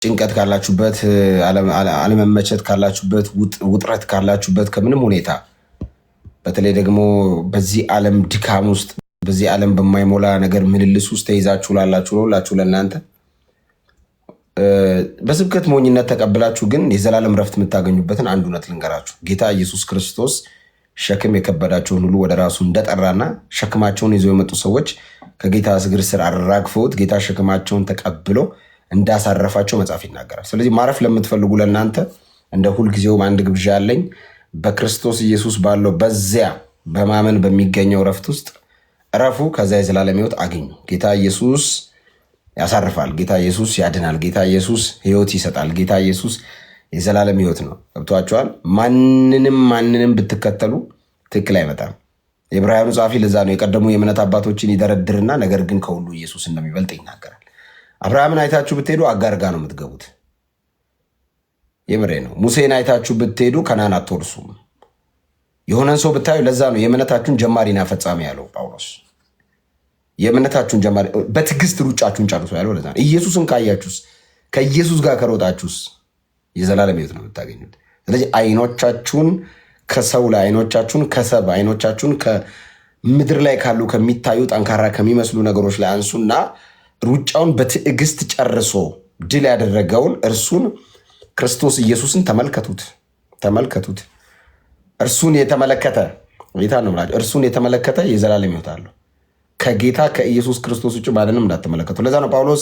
ጭንቀት ካላችሁበት፣ አለመመቸት ካላችሁበት፣ ውጥረት ካላችሁበት፣ ከምንም ሁኔታ በተለይ ደግሞ በዚህ ዓለም ድካም ውስጥ፣ በዚህ ዓለም በማይሞላ ነገር ምልልስ ውስጥ ተይዛችሁ ላላችሁ ለሁላችሁ ለእናንተ በስብከት ሞኝነት ተቀብላችሁ ግን የዘላለም ረፍት የምታገኙበትን አንድ እውነት ልንገራችሁ። ጌታ ኢየሱስ ክርስቶስ ሸክም የከበዳቸውን ሁሉ ወደ ራሱ እንደጠራና ሸክማቸውን ይዘው የመጡ ሰዎች ከጌታ እግር ስር አራግፈውት ጌታ ሸክማቸውን ተቀብሎ እንዳሳረፋቸው መጽሐፍ ይናገራል። ስለዚህ ማረፍ ለምትፈልጉ ለእናንተ እንደ ሁልጊዜውም አንድ ግብዣ አለኝ። በክርስቶስ ኢየሱስ ባለው በዚያ በማመን በሚገኘው ረፍት ውስጥ እረፉ። ከዚያ የዘላለም ሕይወት አግኙ። ጌታ ኢየሱስ ያሳርፋል። ጌታ ኢየሱስ ያድናል። ጌታ ኢየሱስ ሕይወት ይሰጣል። ጌታ ኢየሱስ የዘላለም ሕይወት ነው። ገብቷችኋል? ማንንም ማንንም ብትከተሉ ትክክል አይመጣም። የዕብራውያኑ ጸሐፊ ለዛ ነው የቀደሙ የእምነት አባቶችን ይደረድርና ነገር ግን ከሁሉ ኢየሱስ እንደሚበልጥ ይናገራል። አብርሃምን አይታችሁ ብትሄዱ አጋር ጋር ነው የምትገቡት። የምሬ ነው። ሙሴን አይታችሁ ብትሄዱ ከነዓን አትወርሱም። የሆነን ሰው ብታዩ ለዛ ነው የእምነታችሁን ጀማሪና ፈጻሚ ያለው ጳውሎስ። የእምነታችሁን ጀማሪ በትዕግስት ሩጫችሁን ጨርሱ ያለው ለዛ ነው። ኢየሱስን ካያችሁስ፣ ከኢየሱስ ጋር ከሮጣችሁስ የዘላለም ሕይወት ነው የምታገኙት። ስለዚህ አይኖቻችሁን ከሰው ላይ፣ አይኖቻችሁን ከሰብ፣ አይኖቻችሁን ከምድር ላይ ካሉ ከሚታዩ ጠንካራ ከሚመስሉ ነገሮች ላይ አንሱና ሩጫውን በትዕግስት ጨርሶ ድል ያደረገውን እርሱን ክርስቶስ ኢየሱስን ተመልከቱት፣ ተመልከቱት። እርሱን የተመለከተ ጌታ ነው የምላቸው። እርሱን የተመለከተ የዘላለም ሕይወት አለው። ከጌታ ከኢየሱስ ክርስቶስ ውጭ ማንንም እንዳትመለከቱ። ለዛ ነው ጳውሎስ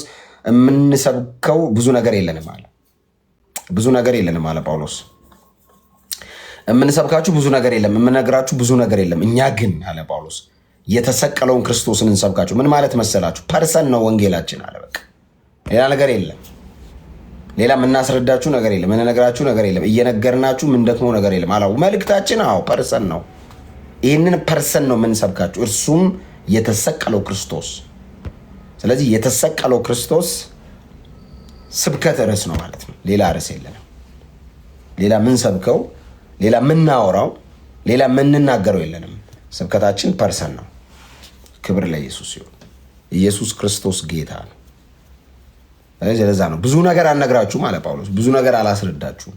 የምንሰብከው ብዙ ነገር የለንም አለ። ብዙ ነገር የለንም አለ ጳውሎስ። የምንሰብካችሁ ብዙ ነገር የለም፣ የምነግራችሁ ብዙ ነገር የለም። እኛ ግን አለ ጳውሎስ የተሰቀለውን ክርስቶስን እንሰብካችሁ። ምን ማለት መሰላችሁ? Person ነው ወንጌላችን አለ። በቃ ሌላ ነገር የለም። ሌላ የምናስረዳችሁ ነገር የለም። የምንነግራችሁ ነገር የለም። እየነገርናችሁ የምንደክመው ነገር የለም። አላ መልእክታችን አዎ person ነው። ይህንን person ነው የምንሰብካችሁ፣ እርሱም የተሰቀለው ክርስቶስ። ስለዚህ የተሰቀለው ክርስቶስ ስብከት ርዕስ ነው ማለት ነው። ሌላ ርዕስ የለንም። ሌላ ምንሰብከው፣ ሌላ ምናወራው፣ ሌላ ምንናገረው የለንም። ስብከታችን person ነው። ክብር ለኢየሱስ ይሁን። ኢየሱስ ክርስቶስ ጌታ ነው። ስለዚህ ለዛ ነው ብዙ ነገር አልነግራችሁም አለ ጳውሎስ። ብዙ ነገር አላስረዳችሁም፣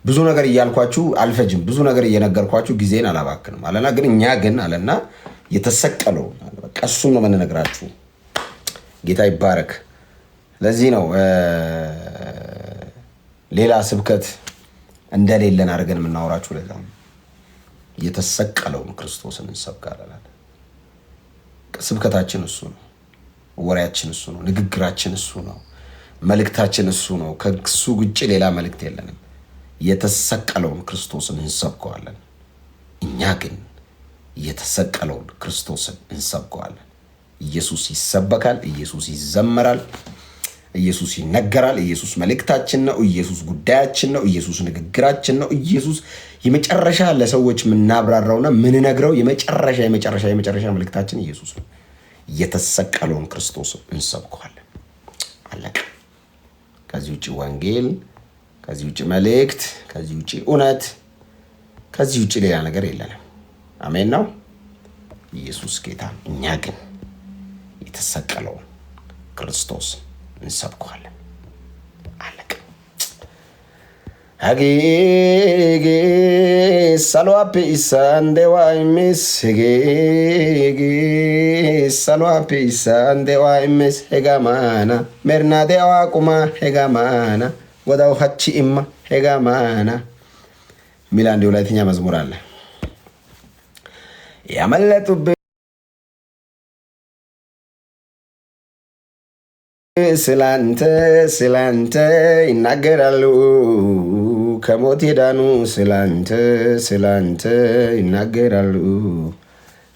ብዙ ነገር እያልኳችሁ አልፈጅም፣ ብዙ ነገር እየነገርኳችሁ ጊዜን አላባክንም አለና፣ ግን እኛ ግን አለና የተሰቀለው በቃ እሱን ነው የምንነግራችሁ። ጌታ ይባረክ። ለዚህ ነው ሌላ ስብከት እንደሌለን አድርገን የምናወራችሁ። ለዛ ነው የተሰቀለውን ክርስቶስን እንሰብካለን። ስብከታችን እሱ ነው። ወሬያችን እሱ ነው። ንግግራችን እሱ ነው። መልእክታችን እሱ ነው። ከእሱ ውጭ ሌላ መልእክት የለንም። የተሰቀለውን ክርስቶስን እንሰብከዋለን። እኛ ግን የተሰቀለውን ክርስቶስን እንሰብከዋለን። ኢየሱስ ይሰበካል። ኢየሱስ ይዘመራል። ኢየሱስ ይነገራል። ኢየሱስ መልእክታችን ነው። ኢየሱስ ጉዳያችን ነው። ኢየሱስ ንግግራችን ነው። ኢየሱስ የመጨረሻ ለሰዎች የምናብራራውና የምንነግረው የመጨረሻ የመጨረሻ የመጨረሻ መልእክታችን ኢየሱስ ነው። የተሰቀለውን ክርስቶስን እንሰብከዋለን። አለቀ። ከዚህ ውጭ ወንጌል፣ ከዚህ ውጭ መልእክት፣ ከዚህ ውጭ እውነት፣ ከዚህ ውጭ ሌላ ነገር የለንም። አሜን ነው። ኢየሱስ ጌታ። እኛ ግን የተሰቀለውን ክርስቶስ እንሰብከዋለን። አለቀ። Hagee saluwaappe issan de'uwaa immees. Hegee saluwaappe issan de'uwaa immees. Hegaa maana merinaa de'uwaa qumaa hegaa maana Godawu hachchi imma hegaa maana የሚል አንድ የወላይትኛ መዝሙር አለ። ያመለጡብህ ስላንተ ስላንተ ይናገራሉ፣ ከሞት የዳኑ ስላንተ ስላንተ ይናገራሉ።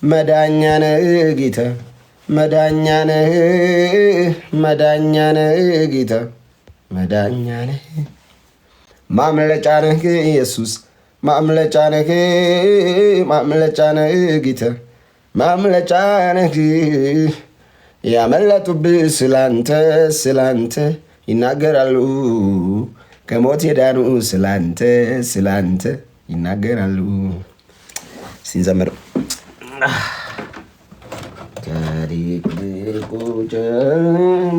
መዳኛ ነህ ጌታ፣ መዳኛ ነህ፣ መዳኛ ነህ ጌታ፣ መዳኛ ነህ፣ ማምለጫ ነህ ኢየሱስ፣ ማምለጫ ነህ፣ ማምለጫ ነህ ጌታ፣ ማምለጫ ነህ። ያመለጡብህ ስላንተ ስላንተ ይናገራሉ፣ ከሞት የዳኑ ስላንተ ስላንተ ይናገራሉ። ሲንዘምር ከድቅድቁ ጨለማ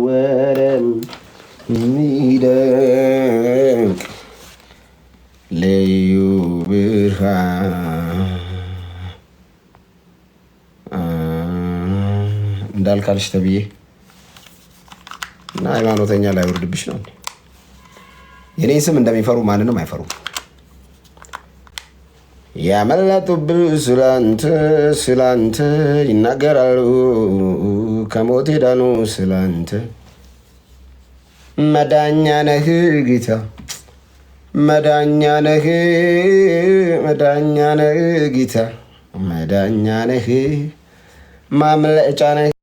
ወደ የሚደንቅ ልዩ ብርሃን እንዳልካልሽ ተብዬ እና ሃይማኖተኛ ላይወርድብሽ ነው። የኔን ስም እንደሚፈሩ ማንንም አይፈሩም። ያመለጡብህ ስላንተ ስላንተ ይናገራሉ፣ ከሞት ዳኑ ስላንተ። መዳኛ ነህ ጌታ፣ መዳኛ ነህ፣ መዳኛ ነህ ጌታ፣ መዳኛ ነህ፣ ማምለጫ ነህ።